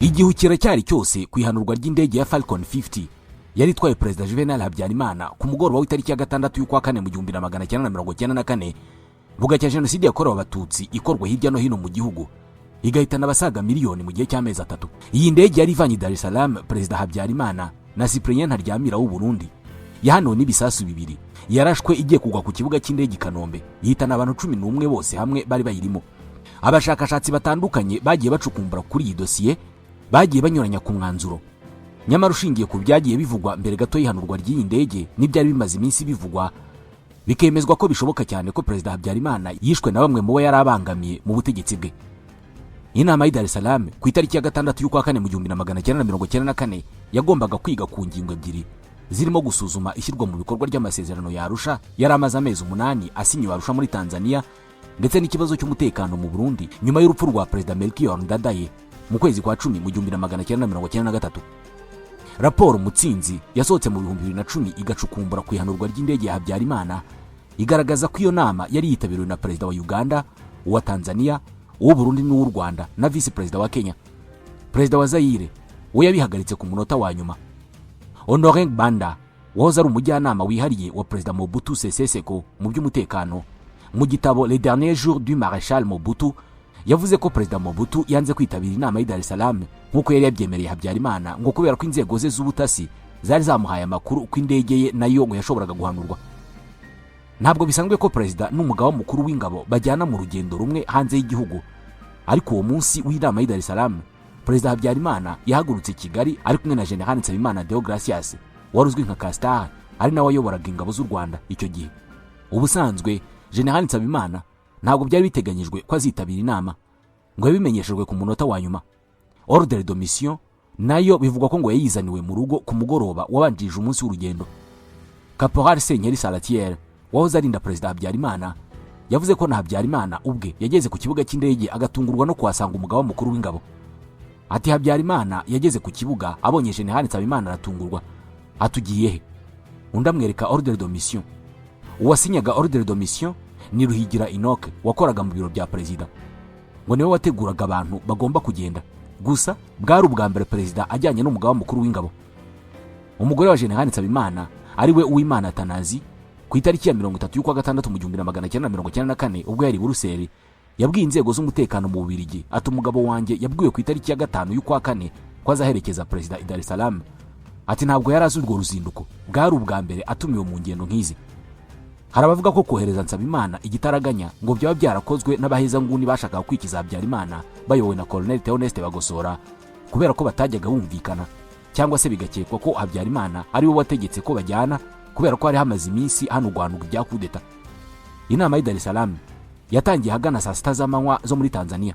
Igihu kiracyari cyose ku ihanurwa ry'indege ya Falcon 50 yari itwaye Perezida Juvenal Habyarimana ku mugoroba w'itariki ya 6 y'ukwa kane mu 1994, bugacya Jenoside yakorewe Abatutsi ikorwa hirya no hino mu gihugu, igahitana abasaga miliyoni mu gihe cy'amezi 3. Iyi ndege yari ivanye i Dar es Salaam Perezida Habyarimana na Cyprien Ntaryamira w'u Burundi, yahanuwe n'ibisasu bibiri yarashwe igiye kugwa ku kibuga cy'indege i Kanombe, ihitana abantu 11 bose hamwe bari bayirimo. Abashakashatsi batandukanye bagiye bacukumbura kuri iyi dosiye bagiye banyuranya ku mwanzuro. Nyamara ushingiye ku byagiye bivugwa mbere gato y'ihanurwa ry'iyi ndege n'ibyari bimaze iminsi bivugwa, bikemezwa ko bishoboka cyane ko Perezida Habyarimana yishwe na bamwe mu bo yari abangamiye mu butegetsi bwe. Inama y'i Dar es Salaam ku itariki ya 6 y'ukwa kane mu 1994 yagombaga kwiga ku ngingo ebyiri zirimo gusuzuma ishyirwa mu bikorwa ry'amasezerano ya Arusha yari amaze amezi 8 asinyiwe Arusha muri Tanzania, ndetse n'ikibazo cy'umutekano mu Burundi nyuma y'urupfu rwa Perezida Melchior Ndadaye mu kwezi kwa 10 mu 1993. Raporo Mutsinzi yasohotse mu 2010 igacukumbura ku ihanurwa ry'indege ya Habyarimana igaragaza ko iyo nama yari yitabiriwe na Perezida wa Uganda, uwa Tanzania, uw'u Burundi n'uw'u Rwanda na Visi Perezida wa Kenya. Perezida wa Zaire we yabihagaritse ku munota wa nyuma. Honore Gbanda, wahoze ari umujyanama wihariye wa Perezida Mobutu Sese Seko mu by'umutekano, mu gitabo Les Derniers Jours du Maréchal Mobutu yavuze ko Perezida Mobutu yanze kwitabira inama y'i Dar es Salaam nk'uko yari yabyemereye Habyarimana, ngo kubera ko inzego ze z'ubutasi zari zamuhaye amakuru ko indege ye nayo ngo yashoboraga guhanurwa. Ntabwo bisanzwe ko perezida n'umugaba mukuru w'ingabo bajyana mu rugendo rumwe hanze y'igihugu, ariko uwo munsi w'inama y'i Dar es Salaam Perezida Habyarimana yahagurutse i Kigali ari kumwe na General Nsabimana Deogratias wari uzwi nka Castar, ari nawe wayoboraga ingabo z'u Rwanda icyo gihe. Ubusanzwe General Nsabimana ntabwo byari biteganyijwe ko azitabira inama, ngo yabimenyeshejwe ku munota wa nyuma. Ordre de mission nayo bivugwa ko ngo yayizaniwe mu rugo ku mugoroba wabanjirije umunsi w'urugendo. Caporal Senkeri Salatiel wahoze arinda Perezida Habyarimana yavuze ko na Habyarimana ubwe yageze ku kibuga cy'indege agatungurwa no kuhasanga umugaba mukuru w'ingabo. Ati: "Habyarimana yageze ku kibuga abonye General Nsabimana aratungurwa, atugiye he?" Undi amwereka ordre de mission. Uwasinyaga ordre de mission ni Ruhigira Enoch wakoraga mu biro bya perezida, ngo niwe wateguraga abantu bagomba kugenda. Gusa bwari ubwa mbere perezida ajyanye n'umugaba mukuru w'ingabo. Umugore wa General Nsabimana, ari we Uwimana Tanazi, ku itariki ya 30 y'ukwa gatandatu mu 1994 ubwo yari i Buruseli, yabwiye inzego z'umutekano mu Bubiligi ati: "Umugabo wanjye yabwiwe ku itariki ya 5 y'ukwa kane ko azaherekeza perezida i Dar es Salaam." Ati: "Ntabwo yari azi urwo ruzinduko, bwari ubwa mbere atumiwe mu ngendo nk'izi." Hari abavuga ko kohereza Nsabimana igitaraganya ngo byaba byarakozwe n'abahezanguni bashakaga kwikiza Habyarimana bayobowe na Colonel Theoneste Bagosora, kubera ko batajyaga bumvikana, cyangwa se bigakekwa ko Habyarimana ari we wategetse ko bajyana kubera ko hari hamaze iminsi hanugwanugwa ibya kudeta. Inama y'i Dar es Salaam yatangiye ahagana saa 6 z'amanywa zo muri Tanzania.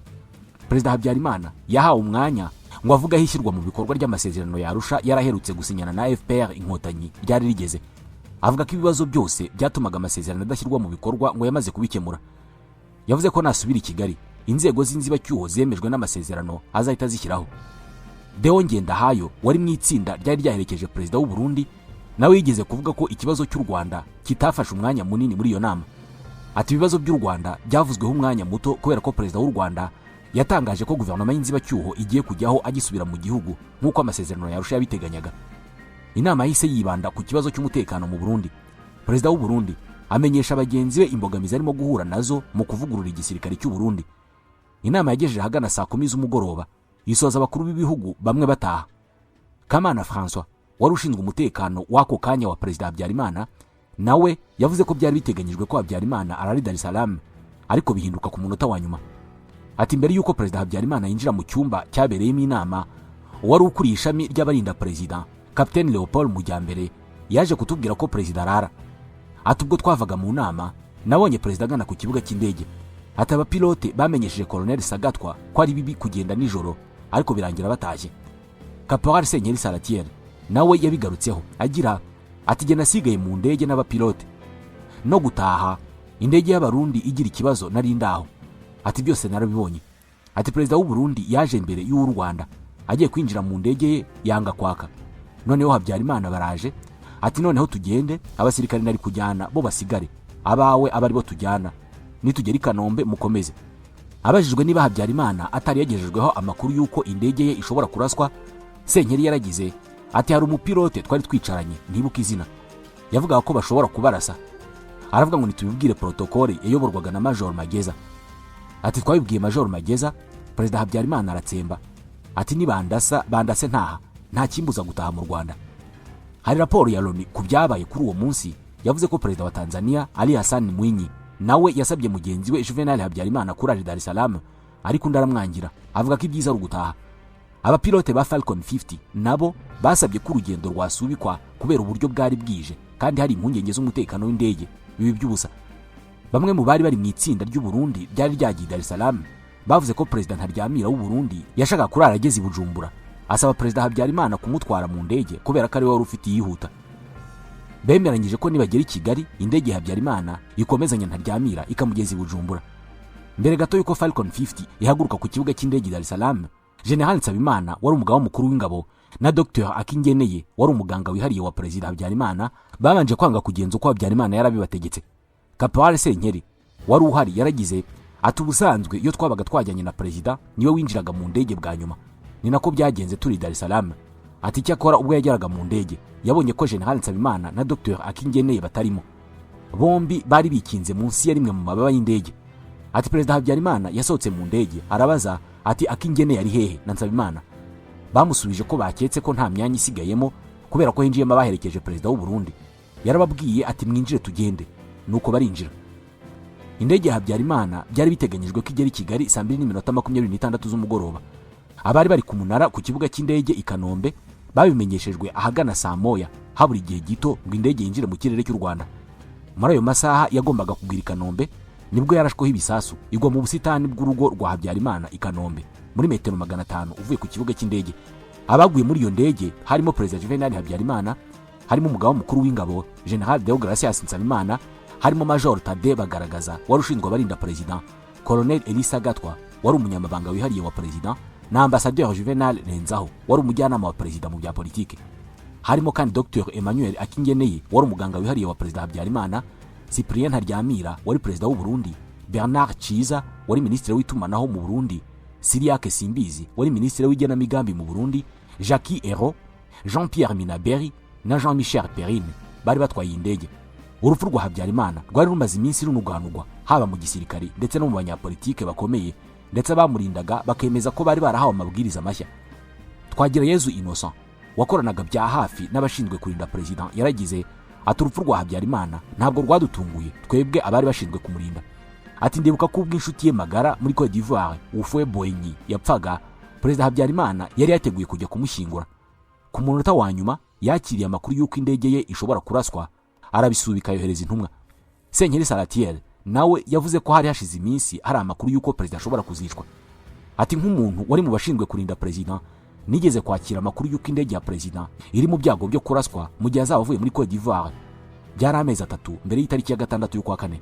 Perezida Habyarimana yahawe umwanya ngo avuge aho ishyirwa mu bikorwa ry'amasezerano ya Arusha yaraherutse gusinyana na FPR Inkotanyi ryari rigeze. Avuga ko ibibazo byose byatumaga amasezerano adashyirwa mu bikorwa ngo yamaze kubikemura. Yavuze ko nasubira i Kigali inzego z'inzibacyuho zemejwe n'amasezerano azahita azishyiraho. Deo Ngendahayo wari mu itsinda ryari ryaherekeje perezida w'u Burundi nawe yigeze kuvuga ko ikibazo cy'u Rwanda kitafashe umwanya munini muri iyo nama. Ati: "Ibibazo by'u Rwanda byavuzweho umwanya muto kubera ko perezida w'u Rwanda yatangaje ko guverinoma y'inzibacyuho igiye kujyaho agisubira mu gihugu nk'uko amasezerano ya Arusha yabiteganyaga." Inama yahise yibanda ku kibazo cy'umutekano mu Burundi. Perezida w'u Burundi amenyesha bagenzi be imbogamizi arimo guhura nazo mu kuvugurura igisirikare cy'u Burundi. Inama yagejeje ahagana saa 10 z'umugoroba, isoza abakuru b'ibihugu bamwe bataha. Kamana Francois wari ushinzwe umutekano w'ako kanya wa Perezida Habyarimana nawe yavuze ko byari biteganyijwe ko Habyarimana arara i Dar es Salaam, ariko bihinduka ku munota wa nyuma. Ati: "Mbere y'uko Perezida Habyarimana yinjira mu cyumba cyabereyemo inama, uwari ukuriye ishami ry'abarinda perezida, Kapiteni Leopold Mujyambere, yaje kutubwira ko perezida arara." Ati: "Ubwo twavaga mu nama nabonye perezida agana ku kibuga cy'indege." Ati: "Abapilote bamenyesheje Koloneli Sagatwa ko ari bibi kugenda nijoro, ariko birangira batashye." Caporal Senkeri Salatiel nawe yabigarutseho agira ati: "Jye nasigaye mu ndege n'abapilote, no gutaha indege y'Abarundi igira ikibazo nari ndaho." Ati: "Byose narabibonye." Ati: "Perezida w'u Burundi yaje mbere y'uw'u Rwanda, agiye kwinjira mu ndege ye yanga kwaka, noneho Habyarimana baraje ati: 'Noneho tugende, abasirikare nari kujyana bo basigare, abawe abe aribo tujyana, nitugera i Kanombe mukomeze.'" Abajijwe niba Habyarimana atari yagejejweho amakuru y'uko indege ye ishobora kuraswa, Senkeri yaragize ati: "Hari umupilote twari twicaranye, ntibuka izina, yavugaga ko bashobora kubarasa, aravuga ngo nitubibwire protocole yayoborwaga na Major Mageza." Ati: "Twabibwiye Major Mageza, Perezida Habyarimana aratsemba ati: 'Nibandasa bandase ntaha, nta kimbuza gutaha mu Rwanda.'" Hari raporo ya Loni ku byabaye kuri uwo munsi yavuze ko Perezida wa Tanzania Ali Hassan Mwinyi nawe yasabye mugenzi we Juvenal Habyarimana kurara i Dar es Salaam, ariko undi aramwangira, avuga ko ibyiza ari ugutaha. Abapilote ba Falcon 50 nabo basabye ko urugendo rwasubikwa kubera uburyo bwari bwije kandi hari impungenge z'umutekano w'indege, bibi by'ubusa. Bamwe mu bari bari mu itsinda ry'u Burundi ryari ryagiye i Dar es Salaam bavuze ko Perezida Ntaryamira w'u Burundi yashakaga kurara ageze i Bujumbura, asaba Perezida Habyarimana kumutwara mu ndege kubera ko ari we wari ufite iyihuta. Bemeranyije ko nibagera i Kigali indege ya Habyarimana ikomezanya Ntaryamira ikamugeza i Bujumbura. Mbere gato y'uko Falcon 50 ihaguruka ku kibuga cy'indege i Dar es Salaam, General Nsabimana wari umugaba mukuru w'ingabo na Dr Akingeneye wari umuganga wihariye wa Perezida Habyarimana babanje kwanga kugenza uko Habyarimana yarabibategetse. Caporal Senkeri wari uhari yaragize ati: "Ubusanzwe iyo twabaga twajyanye na perezida, niwe winjiraga mu ndege bwa nyuma, ni nako byagenze turi i Dar es Salaam." Ati: "Icyakora ubwo yageraga mu ndege yabonye ko General Nsabimana na Dr Akingeneye batarimo, bombi bari bikinze munsi ya rimwe mu mababa y'indege." Ati: "Perezida Habyarimana yasohotse mu ndege arabaza ati: 'Akingeneye ari hehe na Nsabimana?' Bamusubije ko baketse ko nta myanya isigayemo kubera ko hinjiyemo abaherekeje perezida w'u Burundi. Yarababwiye ati: 'Mwinjire tugende.' Nuko barinjira." Indege ya Habyarimana byari biteganyijwe ko igera i Kigali 2:26 z'umugoroba. Abari bari ku munara ku kibuga cy'indege i Kanombe babimenyeshejwe ahagana saa 1, habura igihe gito ngo indege yinjire mu kirere cy'u Rwanda. Muri ayo masaha yagombaga kugwira i Kanombe nibwo yarashweho ibisasu, igwa mu busitani bw'urugo rwa Habyarimana i Kanombe, muri metero 500 uvuye ku kibuga cy'indege. Abaguye muri iyo ndege harimo Perezida Juvenal Habyarimana, harimo umugaba mukuru w'ingabo General Deogratias Nsabimana, harimo Major Tade Bagaragaza wari ushinzwe abarinda perezida, Colonel Elisa Gatwa wari umunyamabanga wihariye wa perezida, na Ambasaderi Juvenal Renzaho wari umujyanama wa perezida mu bya politike. Harimo kandi Dr Emmanuel Akingeneye wari umuganga wihariye wa Perezida Habyarimana, Cyprien Ntaryamira wari perezida w'u Burundi, Bernard Ciza wari minisitiri w'itumanaho mu Burundi, Cyriaque Simbizi wari minisitiri w'igenamigambi mu Burundi, Jacques Ero, Jean Pierre Minaberi na Jean Michel Perrine bari batwaye iyi ndege. Urupfu rwa Habyarimana rwari rumaze iminsi runuganurwa haba mu gisirikare ndetse no mu banyapolitike bakomeye, ndetse abamurindaga bakemeza ko bari barahawe amabwiriza mashya. Twagirayezu Innocent wakoranaga bya hafi n'abashinzwe kurinda perezida yaragize ati: "Urupfu rwa Habyarimana ntabwo rwadutunguye twebwe abari bashinzwe kumurinda." Ati: "Ndibuka ko ubwo inshuti ye magara muri Cote d'Ivoire, Houphouët Boigny, yapfaga, Perezida Habyarimana yari yateguye kujya kumushyingura. Ku munota wa nyuma yakiriye amakuru y'uko indege ye ishobora kuraswa, arabisubika, yohereza intumwa." Senkeri Salatiel nawe yavuze ko hari hashize iminsi hari amakuru y'uko perezida ashobora kuzicwa. Ati: "Nk'umuntu wari mu bashinzwe kurinda perezida, nigeze kwakira amakuru y'uko indege ya perezida iri mu byago byo kuraswa mu gihe azaba avuye muri Cote d'Ivoire. Byari amezi 3 mbere y'itariki ya 6 y'ukwa kane."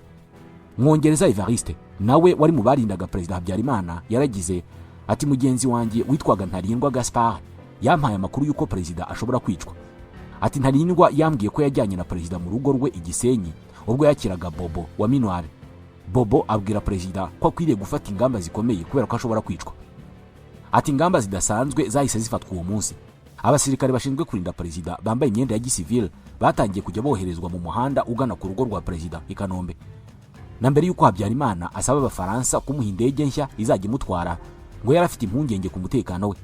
Mwongereza Evariste nawe wari mu barindaga Perezida Habyarimana yaragize ati: "Mugenzi wanjye witwaga Ntarindwa Gaspard yampaye amakuru y'uko perezida ashobora kwicwa." Ati: "Ntarindwa yambwiye ko yajyanye na perezida mu rugo rwe i Gisenyi ubwo yakiraga Bobo wa Minuar. Bobo abwira perezida ko akwiriye gufata ingamba zikomeye kubera ko ashobora kwicwa." Ati: "Ingamba zidasanzwe zahise zifatwa uwo munsi. Abasirikare bashinzwe kurinda perezida bambaye imyenda ya gisivile batangiye kujya boherezwa mu muhanda ugana ku rugo rwa perezida i Kanombe. Na mbere y'uko Habyarimana asaba Abafaransa kumuha indege nshya izajya imutwara, ngo yari afite impungenge ku mutekano we."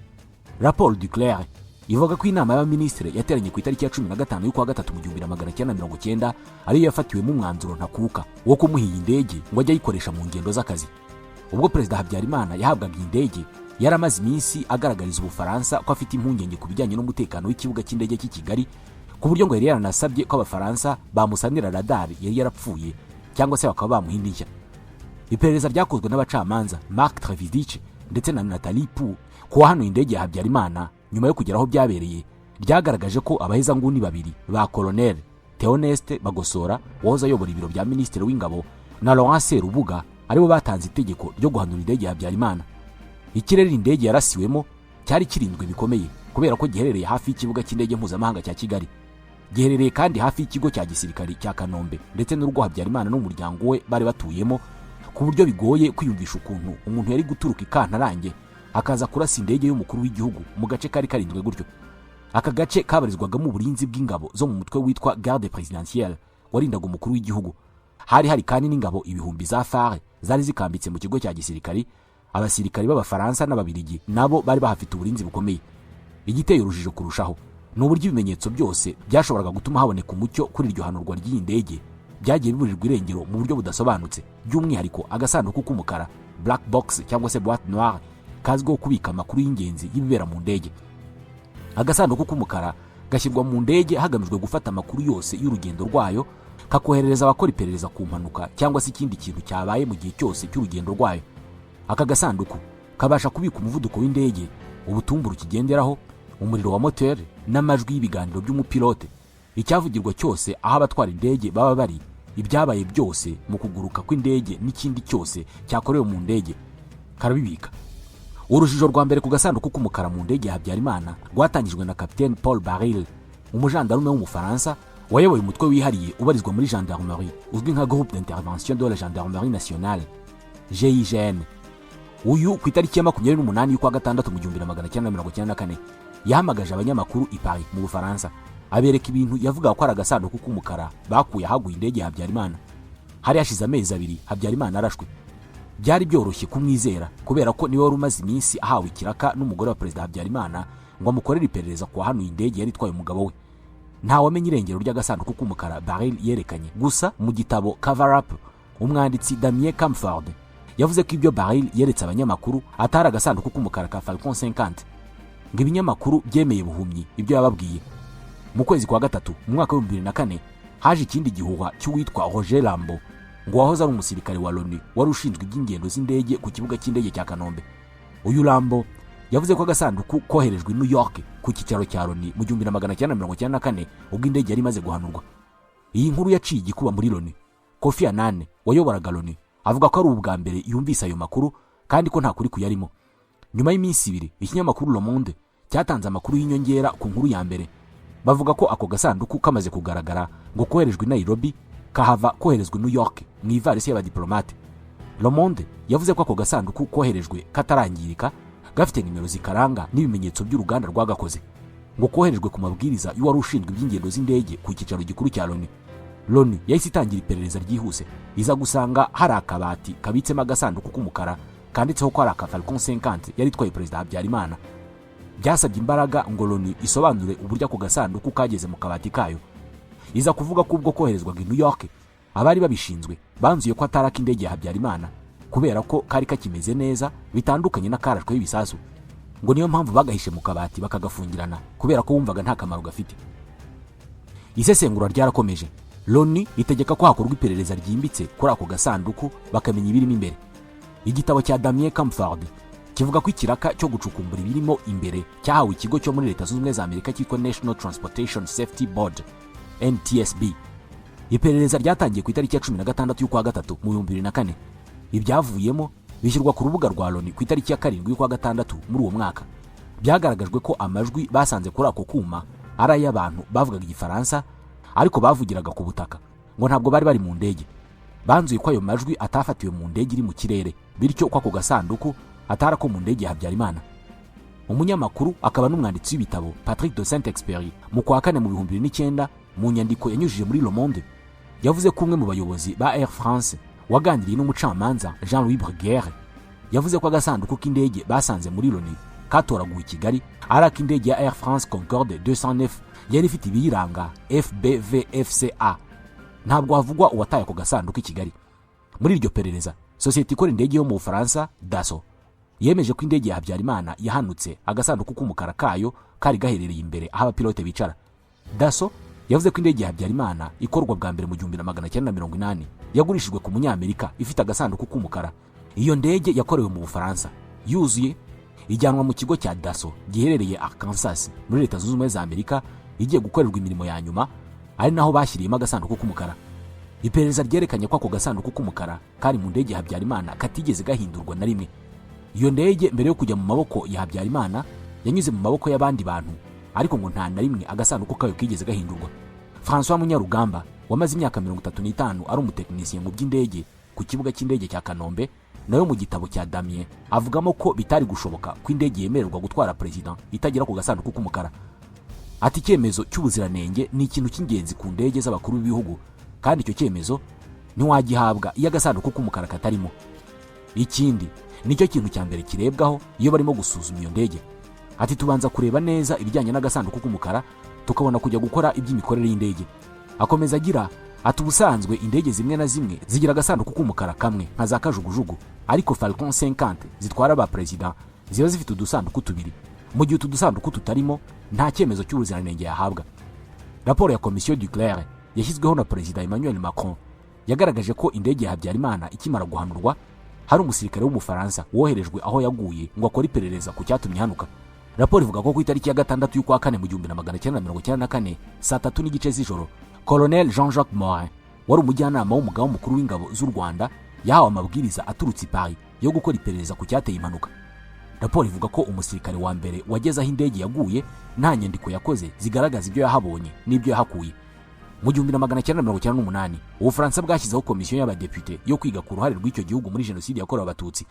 Raporo Duclert ivuga ko inama y'abaminisitiri yateranye ku itariki ya 15 y'ukwa gatatu mu 1990 ariyo yafatiwemo umwanzuro ntakuka wo kumuha iyi ndege ngo ajye ayikoresha mu ngendo z'akazi. Ubwo Perezida Habyarimana yahabwaga iyi ndege, yari amaze iminsi agaragariza Ubufaransa ko afite impungenge ku bijyanye n'umutekano w'ikibuga cy'indege cy'i Kigali, ku buryo ngo yari yaranasabye ko Abafaransa bamusanira radari yari yarapfuye cyangwa se bakaba bamuha indi nshya. Iperereza ryakozwe n'abacamanza Marc Trévidic ndetse na Nathalie Poux ku wahanuye indege ya Habyarimana nyuma yo kugera aho byabereye ryagaragaje ko abahezanguni babiri ba Colonel Theoneste Bagosora wahoze ayobora ibiro bya minisitiri w'ingabo na Laurent Serubuga aribo batanze itegeko ryo guhanura indege ya Habyarimana. Ikirere indege yarasiwemo cyari kirinzwe bikomeye kubera ko giherereye hafi y'ikibuga cy'indege mpuzamahanga cya Kigali, giherereye kandi hafi y'ikigo cya gisirikari cya Kanombe ndetse n'urugo Habyarimana n'umuryango we bari batuyemo, ku Ku buryo bigoye kwiyumvisha ukuntu umuntu yari guturuka ikantarange akaza kurasa indege y'umukuru w'igihugu mu gace kari karinzwe gutyo. Aka gace kabarizwagamo uburinzi bw'ingabo zo mu mutwe witwa Garde Présidentielle warindaga umukuru w'igihugu. Hari kandi n'ingabo ibihumbi za FAR zari zikambitse mu kigo cya gisirikari. Abasirikari b'Abafaransa n'Ababirigi nabo bari bahafite uburinzi bukomeye. Igiteye urujijo kurushaho ni uburyo ibimenyetso byose byashoboraga gutuma haboneka umucyo kuri iryo hanurwa ry'iyi ndege byagiye biburirwa irengero mu buryo budasobanutse, by'umwihariko agasanduku k'umukara, black box cyangwa se boîte noire, kazwiho kubika amakuru y'ingenzi y'ibibera mu ndege. Agasanduku k'umukara gashyirwa mu ndege hagamijwe gufata amakuru yose y'urugendo rwayo, kakoherereza abakora iperereza ku mpanuka cyangwa se ikindi kintu cyabaye mu gihe cyose cy'urugendo rwayo. Aka gasanduku kabasha kubika umuvuduko w'indege, ubutumburu kigenderaho, umuriro wa moteri n'amajwi y'ibiganiro by'umupilote, icyavugirwa cyose aho abatwara indege baba bari, ibyabaye byose mu kuguruka kw'indege n'ikindi cyose cyakorewe mu ndege karabibika. Urujijo rwa mbere ku gasanduku k'umukara mu ndege ya Habyarimana rwatangijwe na Kapitene Paul Baril, umujandarume w'Umufaransa wayoboye umutwe wihariye ubarizwa muri gendarmerie uzwi nka Groupe d'Intervention de la Gendarmerie Nationale, GIGN. Uyu ku itariki ya 28 y'ukwa gatandatu mu 1994 yahamagaje abanyamakuru i Paris mu Bufaransa, abereka ibintu yavugaga ko ari agasanduku k'umukara bakuye ahaguye indege ya Habyarimana. Hari hashize amezi 2 Habyarimana arashwe. Byari byoroshye kumwizera kubera ko niwe wari umaze iminsi ahawe ikiraka n'umugore wa Perezida Habyarimana ngo amukorere iperereza ku wahanuye indege yari itwaye umugabo we. Ntawamenye irengero ry'agasanduku k'umukara Baril yerekanye. Gusa mu gitabo Cover Up, umwanditsi Damien Camford yavuze ko ibyo Baril yeretse abanyamakuru atari agasanduku k'umukara ka Falcon 50, ngo ibinyamakuru byemeye buhumyi ibyo yababwiye. Mu kwezi kwa gatatu mu mwaka wa 2004 haje ikindi gihuha cy'uwitwa Roger Lambo, ngo wahoze ari umusirikare wa Loni wari ushinzwe iby'ingendo z'indege ku kibuga cy'indege cya Kanombe. Uyu Lambo yavuze ko agasanduku koherejwe i New York ku cyicaro cya Loni mu 1994 ubwo indege yari imaze guhanurwa. Iyi nkuru yaciye igikuba muri Loni. Kofi Annan wayoboraga Loni avuga ko ari ubwa mbere yumvise ayo makuru kandi ko nta kuri kuyarimo. Nyuma y'iminsi 2 ikinyamakuru Le Monde cyatanze amakuru y'inyongera ku nkuru ya mbere, bavuga ko ako gasanduku kamaze kugaragara ngo koherejwe i Nairobi, kahava koherezwa i New York mu ivarisi y'abadiplomate. Le Monde yavuze ko ako gasanduku koherejwe katarangirika, gafite nimero zikaranga n'ibimenyetso by'uruganda rwagakoze, ngo koherejwe ku mabwiriza y'uwari ushinzwe iby'ingendo z'indege ku cyicaro gikuru cya Loni. Loni yahise itangira iperereza ryihuse, iza gusanga hari akabati kabitsemo agasanduku k'umukara kanditseho ko ari aka Falcon 50 yari itwaye Perezida Habyarimana. Byasabye imbaraga ngo Loni isobanure uburyo ako gasanduku kageze mu kabati kayo. Iza kuvuga ko ubwo koherezwaga i New York abari babishinzwe banzuye ko atari ak'indege ya Habyarimana kubera ko kari kakimeze neza bitandukanye n'akarashweho ibisasu, ngo niyo mpamvu bagahishe mu kabati bakagafungirana kubera ko wumvaga nta kamaro gafite. Isesengura ryarakomeje. Loni itegeka ko hakorwa iperereza ryimbitse kuri ako gasanduku bakamenya ibirimo imbere. Igitabo cya Damien Camford kivuga ko ikiraka cyo gucukumbura ibirimo imbere cyahawe ikigo cyo muri Leta Zunze Ubumwe za Amerika cyitwa National Transportation Safety Board, NTSB. Iperereza ryatangiye ku itariki ya 16 y'ukwa gatatu mu 2004. Ibyavuyemo bishyirwa ku rubuga rwa Loni ku itariki ya 7 y'ukwa gatandatu muri uwo mwaka. Byagaragajwe ko amajwi basanze kuri ako kuma ari ay'abantu bavugaga Igifaransa ariko bavugiraga ku butaka, ngo ntabwo bari bari mu ndege. Banzuye ko ayo majwi atafatiwe mu ndege iri mu kirere, bityo ko ako gasanduku atari ako mu ndege ya Habyarimana. Umunyamakuru akaba n'umwanditsi w'ibitabo Patrick de Saint-Exupéry mu kwa kane mu 2009 mu nyandiko yanyujije muri Le Monde yavuze ko umwe mu bayobozi ba Air France waganiriye n'umucamanza Jean-Louis Bruguière yavuze ko agasanduku k'indege basanze muri Loni katoraguwe i Kigali ari ak'indege ya Air France Concorde 209 yari ifite ibiyiranga FBVFCA. Ntabwo havugwa uwataye ako gasanduku i Kigali. Muri iryo perereza, sosiyete ikora indege yo mu Bufaransa Dassault yemeje ko indege ya Habyarimana yahanutse agasanduku k'umukara kayo kari gaherereye imbere aho abapilote bicara. Dassault yavuze ko indege ya Habyarimana ikorwa bwa mbere mu 1980 yagurishijwe ku Munyamerika ifite agasanduku k'umukara. Iyo ndege yakorewe mu Bufaransa yuzuye ijyanwa mu kigo cya Dassault giherereye Arkansas muri Leta Zunze Ubumwe za Amerika, igiye gukorerwa imirimo ya nyuma, ari naho bashyiriyemo agasanduku k'umukara. Iperereza ryerekanye ko ako gasanduku k'umukara kari mu ndege ya Habyarimana katigeze gahindurwa na rimwe. Iyo ndege mbere yo kujya mu maboko ya Habyarimana yanyuze mu maboko y'abandi bantu, ariko ngo nta na rimwe agasanduku kayo kigeze gahindurwa. François Munyarugamba wamaze imyaka 35 ari umutekinisiye mu by'indege ku kibuga cy'indege cya Kanombe, nawe mu gitabo cya Damien avugamo ko bitari gushoboka ko indege yemererwa gutwara perezida itagera ku gasanduku k'umukara. Ati icyemezo cy'ubuziranenge ni ikintu cy'ingenzi ku ndege z'abakuru b'ibihugu, kandi icyo cyemezo ntiwagihabwa iyo agasanduku k'umukara katarimo. Ikindi nicyo kintu cya mbere kirebwaho iyo barimo gusuzuma iyo ndege. Ati tubanza kureba neza ibijyanye n'agasanduku k'umukara, tukabona kujya gukora iby'imikorere y'indege. Akomeza agira ati ubusanzwe indege zimwe na zimwe zigira agasanduku k'umukara kamwe nka za kajugujugu, ariko Falcon 50 zitwara ba perezida ziba zifite udusanduku tubiri. Mu gihe utu dusanduku tutarimo, nta cyemezo cy'ubuziranenge yahabwa. Raporo ya Komisiyo Duclert yashyizweho na Perezida Emmanuel Macron yagaragaje ko indege ya Habyarimana ikimara guhanurwa, hari umusirikare w'Umufaransa woherejwe aho yaguye ngo akore iperereza ku cyatumye ihanuka. Raporo ivuga ko ku itariki ya 6 y'ukwa 4 mu 1994 saa 3:30 z'ijoro, Colonel Jean-Jacques Morin wari umujyanama w'umugaba mukuru w'ingabo z'u Rwanda yahawe amabwiriza aturutse i Paris yo gukora iperereza ku cyateye impanuka. Raporo ivuga ko umusirikare wa mbere wageze aho indege yaguye nta nyandiko yakoze zigaragaza ibyo yahabonye n'ibyo yahakuye. Mu 1998 Ubufaransa bwashyizeho komisiyo y'abadepite yo kwiga ku ruhare rw'icyo gihugu muri jenoside yakorewe Abatutsi.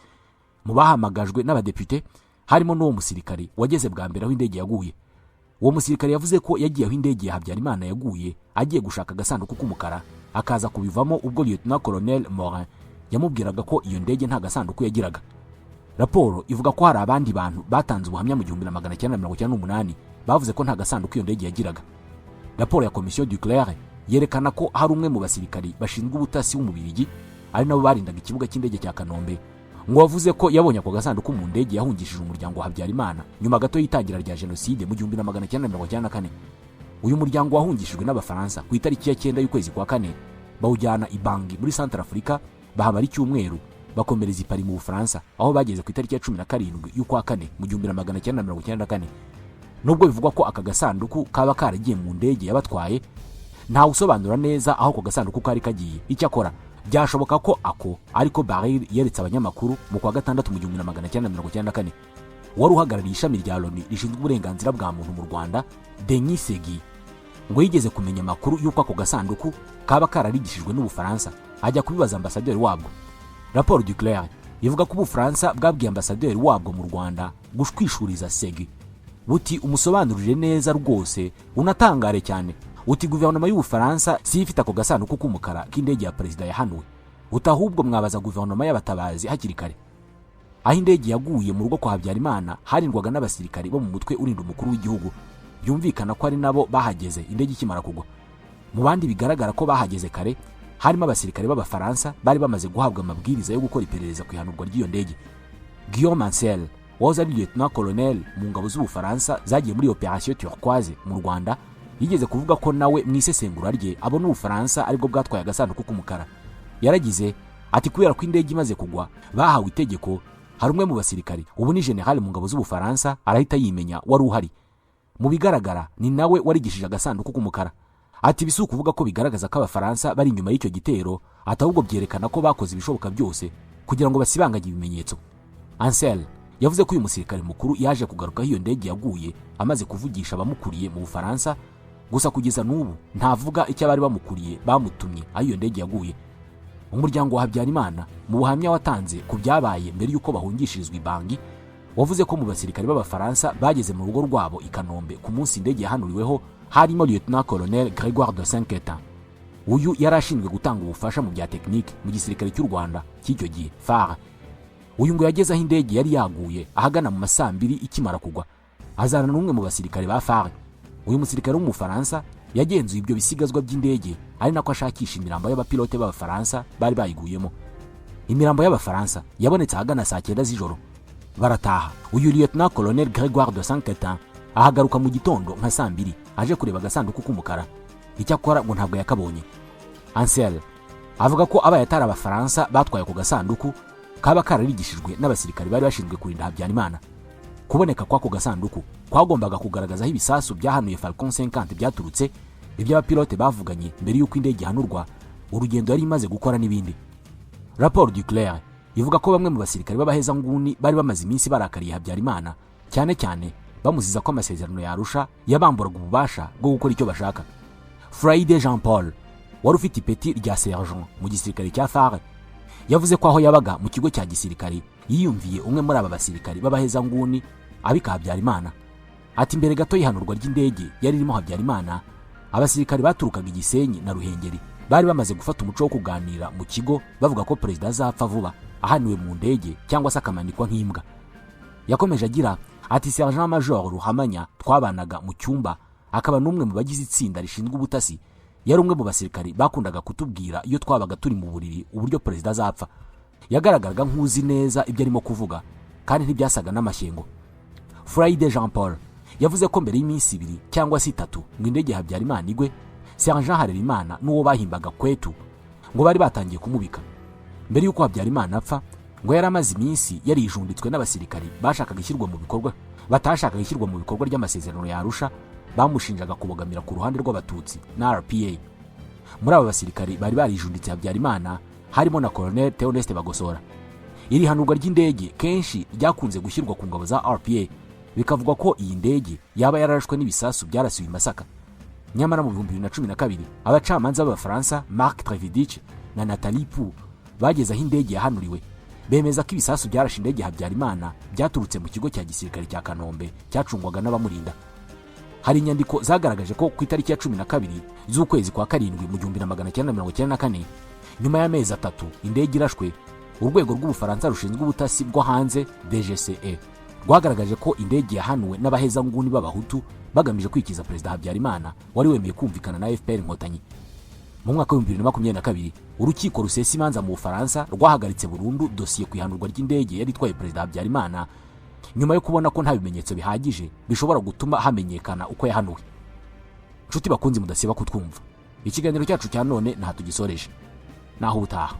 Mu bahamagajwe n'abadepite harimo n'uwo musirikare wageze bwa mbere aho indege yaguye. Uwo musirikare yavuze ko yagiye aho indege ya Habyarimana yaguye agiye gushaka agasanduku k'umukara, akaza kubivamo ubwo Lieutenant Colonel Morin yamubwiraga ko iyo ndege nta gasanduku yagiraga. Raporo ivuga ko hari abandi bantu batanze ubuhamya mu 1998 bavuze ko nta gasanduku iyo ndege yagiraga. Raporo ya Komisiyo Duclert yerekana ko hari umwe mu basirikari bashinzwe ubutasi w'Umubirigi, ari nabo barindaga ikibuga cy'indege cya Kanombe, ngo wavuze ko yabonye ako gasanduku mu ndege yahungishije umuryango wa Habyarimana nyuma gato y'itangira rya jenoside mu 1994. Uyu muryango wahungishijwe n'Abafaransa ku itariki ya 9 y'ukwezi kwa 4, bawujyana i Bangui muri Centrafrica, bahamara icyumweru, bakomereza i Paris mu Bufaransa, aho bageze ku itariki ya 17 y'ukwa 4 mu 1994. Nubwo bivugwa ko aka gasanduku kaba karagiye mu ndege yabatwaye, ntawe usobanura neza aho ako gasanduku kari kagiye. Icyakora byashoboka ko ako ariko Baril yeretse abanyamakuru mu kwa 6 mu 1994. Wari uhagarariye ishami rya Loni rishinzwe uburenganzira bwa muntu mu Rwanda, Denis Segi, ngo yigeze kumenya amakuru y'uko ako gasanduku kaba kararigishijwe n'Ubufaransa, ajya kubibaza ambasaderi wabwo. Raporo Duclert ivuga ko Ubufaransa bwabwiye ambasaderi wabwo mu Rwanda gushwishuriza Segi, buti umusobanurire neza rwose unatangare cyane, uti guverinoma y'Ubufaransa si ifite ako gasanduku k'umukara k'indege ya perezida yahanuwe, uti ahubwo mwabaza guverinoma y'abatabazi hakiri kare. Aho indege yaguye mu rugo kwa Habyarimana harindwaga n'abasirikari bo mu mutwe urinda umukuru w'igihugu, byumvikana ko ari nabo bahageze indege ikimara kugwa. Mu bandi bigaragara ko bahageze kare harimo abasirikare b'Abafaransa bari bamaze guhabwa amabwiriza yo gukora iperereza ku ihanurwa ry'iyo ndege. Guillaume Ancel wahoze ari Lieutenant Colonel mu ngabo z'Ubufaransa zagiye muri Operation Turquoise mu Rwanda, yigeze kuvuga ko nawe mu isesengura rye abona Ubufaransa aribwo bwatwaye agasanduku k'umukara. Yaragize ati kubera ko indege imaze kugwa bahawe itegeko, hari umwe mu basirikari ubu ni general mu ngabo z'Ubufaransa arahita yimenya wari uhari. Mu bigaragara ni nawe warigishije agasanduku k'umukara. Ati ibi si ukuvuga ko bigaragaza ko Abafaransa bari inyuma y'icyo gitero, ati ahubwo byerekana ko bakoze ibishoboka byose kugira ngo basibanganye ibimenyetso. Ansel yavuze ko uyu musirikare mukuru yaje kugaruka aho iyo ndege yaguye amaze kuvugisha abamukuriye mu Bufaransa, gusa kugeza n'ubu ntavuga icyo abari bamukuriye bamutumye aho iyo ndege yaguye. Umuryango wa Habyarimana mu buhamya watanze ku byabaye mbere y'uko bahungishirizwa i Bangui, wavuze ko mu basirikare b'Abafaransa bageze mu rugo rwabo i Kanombe ku munsi indege yahanuriweho harimo Lieutenant Colonel Grégoire de Saint-Quentin. Uyu yari ashinzwe gutanga ubufasha mu bya tekinike mu gisirikare cy'u Rwanda cy'icyo gihe FAR. Uyu ngo yageze aho indege yari yaguye ahagana mu masaa 2 ikimara kugwa, azana n'umwe mu basirikare ba FAR. Uyu musirikare w'Umufaransa yagenzuye ibyo bisigazwa by'indege, ari nako ashakisha imirambo y'abapilote b'Abafaransa bari bayiguyemo. Imirambo y'Abafaransa yabonetse ahagana saa 9 z'ijoro, barataha. Uyu Lieutenant Colonel Grégoire de Saint-Quentin ahagaruka mu gitondo nka saa 2 aje kureba agasanduku k'umukara, icyakora ngo ntabwo yakabonye. Ansel avuga ko abaye atari Abafaransa batwaye ako gasanduku kaba kararigishijwe n'abasirikare bari bashinzwe kurinda Habyarimana. Kuboneka kw'ako gasanduku kwagombaga kugaragaza aho ibisasu byahanuye Falcon 50 byaturutse, ibyo abapilote bavuganye mbere y'uko indege ihanurwa, urugendo yari imaze gukora n'ibindi. Raporo Duclert ivuga ko bamwe mu basirikare b'abahezanguni bari bamaze iminsi barakariye Habyarimana, cyane cyane bamuziza ko amasezerano yarusha yabamburaga ububasha bwo gukora icyo bashaka. Friday Jean Paul wari ufite ipeti rya sergent mu gisirikare cya FAR Yavuze ko aho yabaga mu kigo cya gisirikare yiyumviye umwe muri aba basirikari b'abahezanguni abika Habyarimana. Ati mbere gato y'ihanurwa ry'indege yari irimo Habyarimana, abasirikari baturukaga Igisenyi na Ruhengeri bari bamaze gufata umuco wo kuganira mu kigo bavuga ko perezida azapfa vuba ahaniwe mu ndege cyangwa se akamanikwa nk'imbwa. Yakomeje agira ati Sergent Major Ruhamanya twabanaga mu cyumba, akaba n'umwe mu bagize itsinda rishinzwe ubutasi, yari umwe mu basirikari bakundaga kutubwira iyo twabaga turi mu buriri uburyo perezida azapfa. Yagaragaraga nk'uzi neza ibyo arimo kuvuga kandi ntibyasaga n'amashyengo. Friday Jean Paul yavuze ko mbere y'iminsi 2 cyangwa se 3 ngo indege Habyarimana igwe, Sergent Harerimana n'uwo bahimbaga Kwetu ngo bari batangiye kumubika. Mbere y'uko Habyarimana apfa ngo yari amaze iminsi yarijunditswe n'abasirikari bashakaga ishyirwa mu bikorwa batashakaga ishyirwa mu bikorwa ry'amasezerano ya Arusha, bamushinjaga kubogamira ku ruhande rw'Abatutsi na RPA. Muri aba basirikari bari barijunditse Habyarimana harimo na Colonel Theoneste Bagosora. Iri hanurwa ry'indege kenshi ryakunze gushyirwa ku ngabo za RPA, bikavugwa ko iyi ndege yaba yararashwe n'ibisasu byarasiwe i Masaka. Nyamara mu 2012 abacamanza b'Abafaransa Marc Trevidic na Nathalie Pou bageze aho indege yahanuriwe, bemeza ko ibisasu byarashe indege Habyarimana byaturutse mu kigo cya gisirikare cya Kanombe cyacungwaga n'abamurinda. Hari inyandiko zagaragaje ko ku itariki ya 12 z'ukwezi kwa karindwi mu 1994, nyuma y'amezi 3 indege irashwe, urwego rw'Ubufaransa rushinzwe ubutasi bwo hanze DGCE rwagaragaje ko indege yahanuwe n'abahezanguni b'Abahutu bagamije kwikiza Perezida Habyarimana wari wemeye kumvikana na FPR Inkotanyi. Mu mwaka wa 2022 urukiko rusesa imanza mu Bufaransa rwahagaritse burundu dosiye ku ihanurwa ry'indege yari itwaye Perezida Habyarimana, nyuma yo kubona ko nta bimenyetso bihagije bishobora gutuma hamenyekana uko yahanuwe. Nshuti bakunzi mudasiba kutwumva, ikiganiro cyacu cya none nta tugisoreje, naho ubutaha.